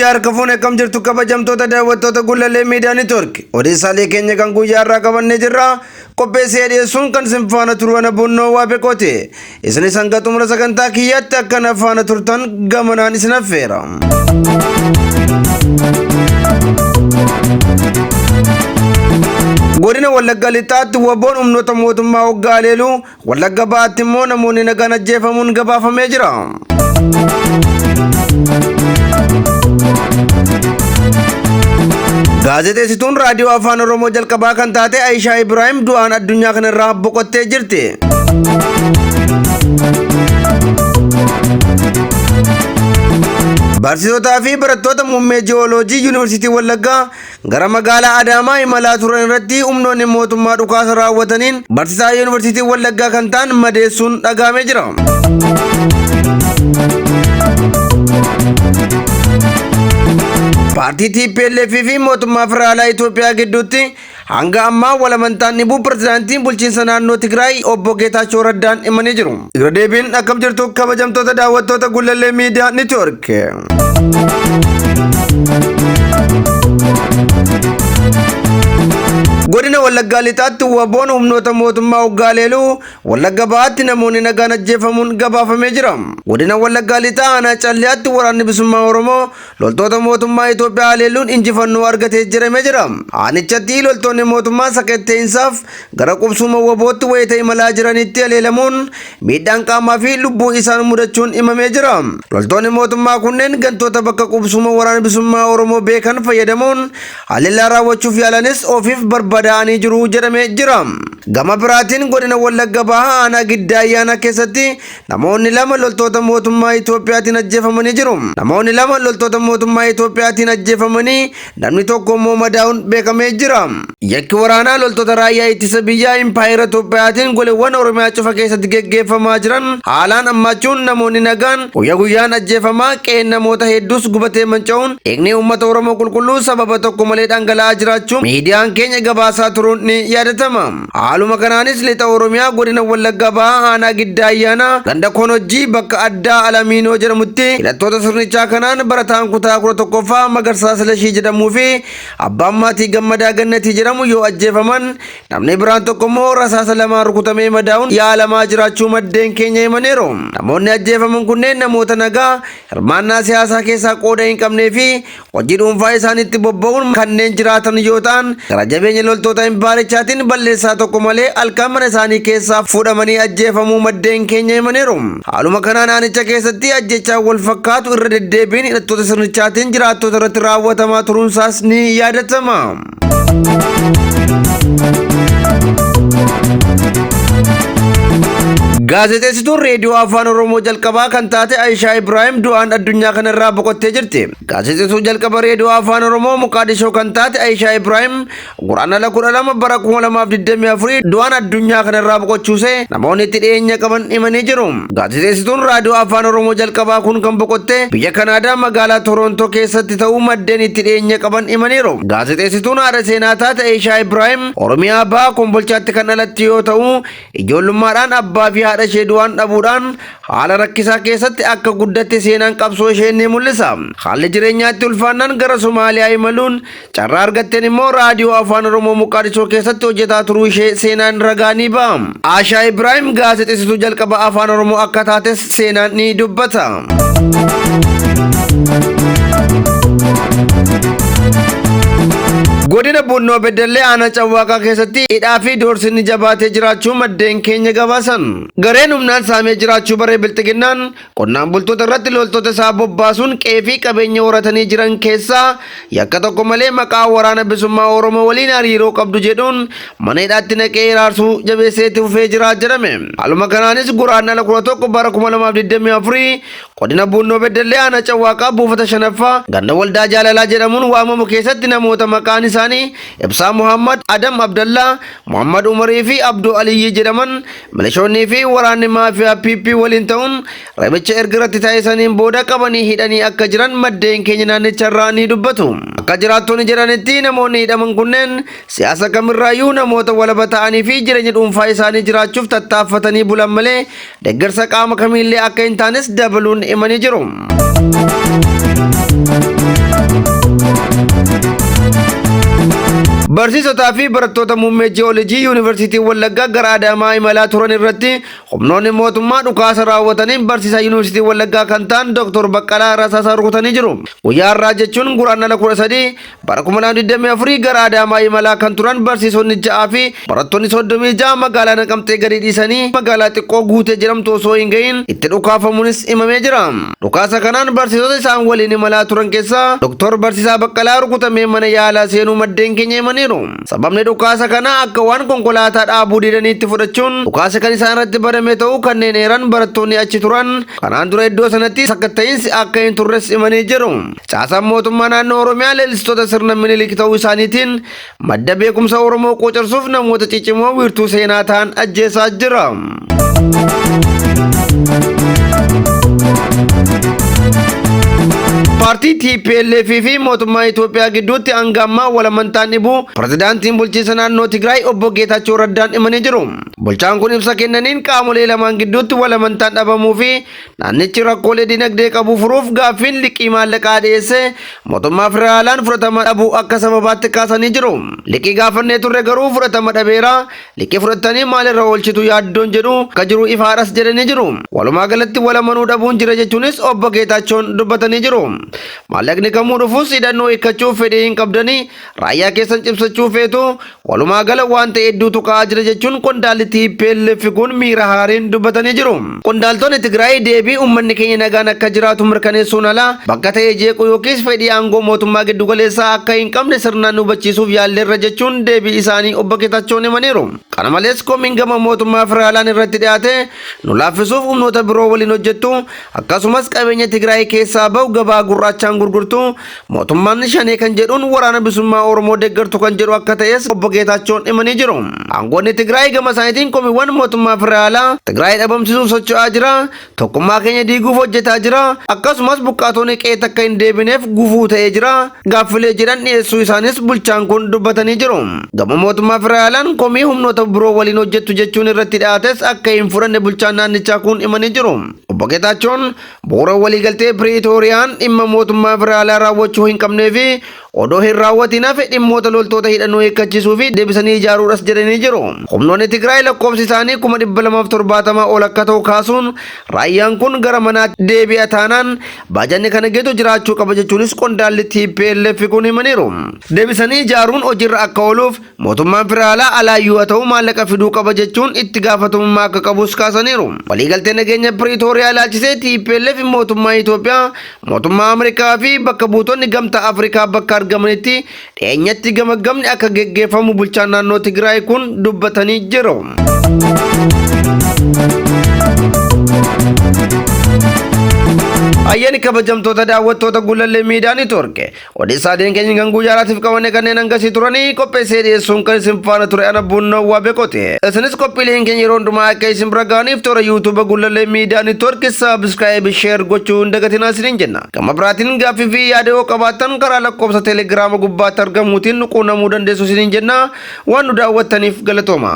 Yooyyaa harka fuune akkam jirtu kabajamtoota daawwattoota Gullallee Miidiyaa Neetwoork. Odeessaalee keenya kan guyyaa irraa qabannee jirra. Qopheessee dhiyeessuun kan isin faana turu ana Bonnoo Waabeqooti. Isinis hanga xumura sagantaa kiyyaatti akka na faana turtan gamanaan isin affeera. Godina Wallagga Lixaatti waboon humnoota mootummaa hoggaa haleelu Wallagga Bahaatti immoo namoonni nagaan ajjeefamuun gabaafamee jira. Gaazexeessituun raadiyoo afaan Oromoo jalqabaa kan taate Ayishaa Ibraahim du'aan addunyaa kanarraa boqottee jirti. Barsiisotaa fi barattoota muummee ji'ooloojii Yuunivarsiitii Wallaggaa Gara magaalaa Adaamaa imalaa turan irratti humnoonni mootummaa dhukaasa raawwataniin barsiisaa Yuunivarsiitii Wallaggaa kan ta'an madeessuun dhagahamee jira. Paartii TPLF fi mootummaa federaalaa Itoophiyaa gidduutti hanga ammaa wal amantaan dhibuu pirezidaantiin bulchiinsa naannoo Tigraay obbo Geetaachoo Raddaan himanii jiru. Irra deebiin akkam jirtu kabajamtoota daawwattoota Gullallee Miidiyaa Neetwoork. Godina Wallaggaa Lixaatti waboon humnoota mootummaa hoggaa leeluu Wallagga Bahaatti namoonni nagaan ajjeefamuun gabaafamee jira. Godina Wallaggaa Lixaa aanaa Calliyaatti waraanni bilisummaa Oromoo loltoota mootummaa Itoophiyaa haleeluun injifannoo argatee jedhamee jira. Aanichatti loltoonni mootummaa sakatta'insaaf gara qubsuma wabootti wayita imalaa jiranitti haleelamuun miidhaan qaamaa fi lubbuu isaan mudachuun himamee jira. Loltoonni mootummaa kunneen gantoota bakka qubsuma waraana bilisummaa Oromoo beekan fayyadamuun haleellaa raawwachuuf yaalanis ofiif barbadaa'anii jiru jedhamee jira. Gama biraatiin godina Wallagga Bahaa aanaa Giddaa Ayyaanaa keessatti namoonni lama loltoota mootummaa Itoophiyaatiin ajjeefamanii jiru. Namoonni lama loltoota mootummaa Itoophiyaatiin ajjeefamanii namni tokko immoo madaa'uun beekamee jira. Yakki waraanaa loltoota raayyaa ittisa biyyaa impaayera Itoophiyaatiin goleewwan Oromiyaa cufa keessatti geggeeffamaa jiran haalaan hammaachuun namoonni nagaan guyya guyyaan ajjeefamaa qe'een namoota hedduus gubatee manca'uun dhiigni uummata Oromoo qulqulluu sababa tokko malee dhangala'aa jiraachuu miidiyaan keenya gabaasaa turuun ni yaadatama. Haaluma kanaanis lixa Oromiyaa godina Wallagga Bahaa aanaa Giddaa Ayyaanaa ganda Konojjii bakka addaa Alamiinoo jedhamutti hidhattoota sirnichaa kanaan barataan kutaa 11ffaa Magarsaa Silashii jedhamuu fi abbaan maatii Gammadaa Gannatii jedhamu yoo ajjeefaman namni biraan tokko immoo rasaasa lamaan rukutamee madaa'uun yaalamaa jiraachuu maddeen keenya himaniiru. Namoonni ajjeefaman kunneen namoota nagaa hirmaannaa siyaasaa keessaa qooda hin qabnee fi Hojii dhuunfaa isaaniitti bobba'uun kanneen jiraatan yoo ta'an, gara jabeenya loltoota impaayerichaatiin balleessaa tokko malee halkan mana isaanii keessaa fuudhamanii ajjeefamuu maddeen keenya himaniiru. Haaluma kanaan aanicha keessatti ajjeechaan wal fakkaatu irra deddeebiin hidhattoota sirnichaatiin jiraattota irratti raawwatamaa turuunsaas ni yaadatama. Gaazexeessituun reediyoo afaan Oromoo jalqabaa kan taate Ayishaa Ibraahim du'aan addunyaa kanarraa boqottee jirti. Gaazexeesstuu jalqaba reediyoo afaan Oromoo Moqaadishoo kan taate Ayishaa Ibraahim Guraandhala 12 bara 2024 du'aan addunyaa kanarraa boqochuusee namoonni itti dhiyeenya qaban himanii jiru. Gaazexeessituun raadiyoo afaan Oromoo jalqabaa kun kan boqotte biyya Kanaadaa magaalaa Toroontoo keessatti ta'uu maddeen itti dhiyeenya qaban himaniiru. Gaazexeessituun haadha seenaa taate Ayishaa Ibraahim Oromiyaa Baha Kombolchaatti kan dhalatte yoo ta'u ijoollummaadhaan abbaa fi haadha ishee du'aan dhabuudhaan Haala rakkisaa keessatti akka guddatte seenaan qabsoo ishee ni mul'isa. Haalli jireenyaatti ulfaannaan gara Somaaliyaa imaluun carraa argatteen immoo raadiyoo afaan Oromoo Moqaadishoo keessatti hojjetaa turuu ishee seenaan ragaa ni ba'a. Aashaa Ibraahim gaazexeessituu jalqaba afaan Oromoo akka taates seenaan ni dubbata. Godina Bunnoo Beddellee aanaa Cawwaaqaa keessatti hidhaa fi doorsinni jabaatee jiraachuu maddeen keenya gabaasan. Gareen humnaan saamee jiraachuu baree Bilxiginnaan qonnaan bultoota irratti loltoota isaa bobbaasuun qe'ee fi qabeenya horatanii jiran keessaa yakka tokko malee maqaa waraana bilisummaa Oromoo waliin hariiroo qabdu jedhuun mana hidhaatti naqee hiraarsuu jabeessee itti fufee jira jedhame. Haaluma kanaanis Guraandhala 11 bara 2024 Godina Buunnoo Beddellee aanaa Cawwaaqaa buufata shanaffaa ganda Waldaa Jaalalaa jedhamuun waamamu keessatti namoota maqaan isaanii Ibsaa Muhammad, Adam Abdallaa, Muhammad Umarii fi Abduu Aliyyii jedhaman milishoonnii fi waraanni maafiyaa PP waliin ta'uun reebicha erga irratti taasisaniin booda qabanii hidhanii akka jiran maddeen keenya naannicharraa ni dubbatu. Akka jiraattonni jedhanitti namoonni hidhaman kunneen siyaasa kamirraayyuu namoota walaba ta'anii fi jireenya dhuunfaa isaanii jiraachuuf tattaaffatanii bulan malee Deggersa qaama kamiillee akka hin taanes dabaluun himanii jiru. Barsiisotaa fi barattoota muummee Ji'oolojii Yuunivarsiitii Wallaggaa gara Adaamaa imalaa turan irratti humnoonni mootummaa dhukaasa raawwataniin barsiisaa Yuunivarsiitii Wallaggaa kan ta'an Dr. Baqqalaa rasaasaan rukutanii jiru. Guyyaa har'aa jechuun Guraandhala 13 bara 2024 gara Adaamaa imalaa kan turan barsiisonni 6 fi barattoonni 36 magaalaa Naqamtee gadi dhiisanii magaalaa xiqqoo Guutee jedhamtu osoo hin gahin itti dhukaafamuunis himamee jira. Dhukaasa kanaan barsiisota isaan waliin imalaa turan keessaa Dr. Barsiisaa Baqqalaa rukutamee mana yaalaa seenuu maddeen keenya himaniiru. Sababni dhukaasa kanaa akka waan konkolaataa dhaabuu didaniitti fudhachuun dhukaasa kan isaan irratti baname ta'uu kanneen eeran barattoonni achi turan kanaan dura iddoo sanatti sakatta'iinsi akka hin turres himanii jiru. Caasaan mootummaa naannoo Oromiyaa leellistoota sirna Minilik ta'uu isaaniitiin madda beekumsa Oromoo quucarsuuf namoota ciccimoo wiirtuu seenaa ta'an ajjeesaa jira. Paartii TPLF fi mootummaa Itoophiyaa gidduutti hanga ammaa wal amantaan dhibuu pirezidaantiin bulchiinsa naannoo Tigraay obbo Geetaachoo Raddaan himanii jiru. Bulchaan kun ibsa kennaniin qaamolee lamaan gidduutti wal amantaan dhabamuu fi Naannichi rakkoolee dinagdee qabu furuuf gaaffiin liqii maallaqaa dhiyeesse mootummaa federaalaan fudhatama dhabuu akka sababaatti kaasanii jiru. Liqii gaafannee turre garuu fudhatama dhabeera. Liqii fudhattanii maalirra oolchitu yaaddoon jedhu akka jiru ifaadhas jedhanii jiru. Walumaa galatti wal amanuu dhabuun jira jechuunis obbo Geetaachoon dubbatanii jiru. Maallaqni kamuu dhufus hidhannoo hiikkachuuf fedhii hin qabdanii raayyaa keessan cimsachuu feetu Walumaa gala waan ta'e hedduutu ka'aa jira jechuun qondaalli TPLF kun miira haariin dubbatanii jiru. Qondaaltonni Tigraay deebii uummanni keenya nagaan akka jiraatu mirkaneessuun ala bakka ta'e jeequu yookiis fedhii aangoo mootummaa giddugaleessaa akka hin qabne sirnaan hubachiisuuf yaalleerra jechuun deebii isaanii obbo Geetaachoon himaniiru. Kana malees komiin gama mootummaa federaalaan irratti dhiyaate nu laaffisuuf humnoota biroo waliin hojjettu akkasumas qabeenya Tigraay keessaa bahu gabaa gurraachaan gurgurtu Mootummaan Shanee kan jedhuun waraana bilisummaa Oromoo deeggartu kan jedhu akka ta'es obbo Geetaachoon himanii jiru. Aangoonni Tigraay gama isaaniitiin komiiwwan mootummaa federaalaa Tigraay dhabamsiisuuf socho'aa jira, tokkummaa keenya diiguuf hojjetaa jira, akkasumas buqqaatonni qe'eetti akka hin deebineef gufuu ta'ee jira gaaffilee jedhan dhiyeessuu isaanis bulchaan kun dubbatanii jiru. Gama mootummaa federaalaan komii humnoota biroo waliin hojjettu jechuun irratti dhiyaates akka hin fudhanne bulchaan naannichaa kun himanii jiru. Obbo Geetaachoon Bu'uura waliigaltee Piriitooriyaan dhimma mootummaa federaalaa raawwachuu hin qabnee fi odoo hin raawwatiin hafe dhimmoota loltoota hidhannoo hiikkachiisuu fi deebisanii ijaaruudhas jedhanii jiru. Humnoonni Tigraay lakkoofsi isaanii 270,000 ol akka ta'u kaasuun raayyaan kun gara manaatti deebi'a taanaan baajanni kana gitu jiraachuu qaba jechuunis qondaalli TPLF kun himaniiru. Deebisanii ijaaruun hojiirra akka ooluuf Mootummaan federaalaa alaayyuu haa ta'u maallaqa fiduu qaba jechuun itti gaafatamummaa akka qabus kaasaniiru. Waliigaltee nageenya Piriitooriyaa ilaalchisee TPLF mootummaa Itoophiyaa, mootummaa Ameerikaa fi bakka buutonni gamtaa Afrikaa bakka argamanitti dhiyeenyatti gamaggamni akka geggeeffamu bulchaan naannoo Tigraay kun dubbatanii jiru. Ayyaani kabajamtoota daawwattoota Gullallee Miidiyaa Neetwoork Odeessaaleen keenya kan guyyaaraatiif qabanne kanneen hangasii turanii qopheessee dhiyeessuun kan isin faana ture ana Bunnoo Waabeqooti. Isinis qophiileen keenya yeroo hundumaa akka isin bira ga'aniif toora YouTube Gullallee Miidiyaa Neetwoork subscribe share gochuu hin dagatinaa isiniin jenna. Gama biraatiin gaaffii fi yaada yoo qabaattan karaa lakkoofsa teelegiraama gubbaatti argamuutiin nu quunnamuu dandeessu isiniin jenna. Waan nu daawwattaniif galatooma.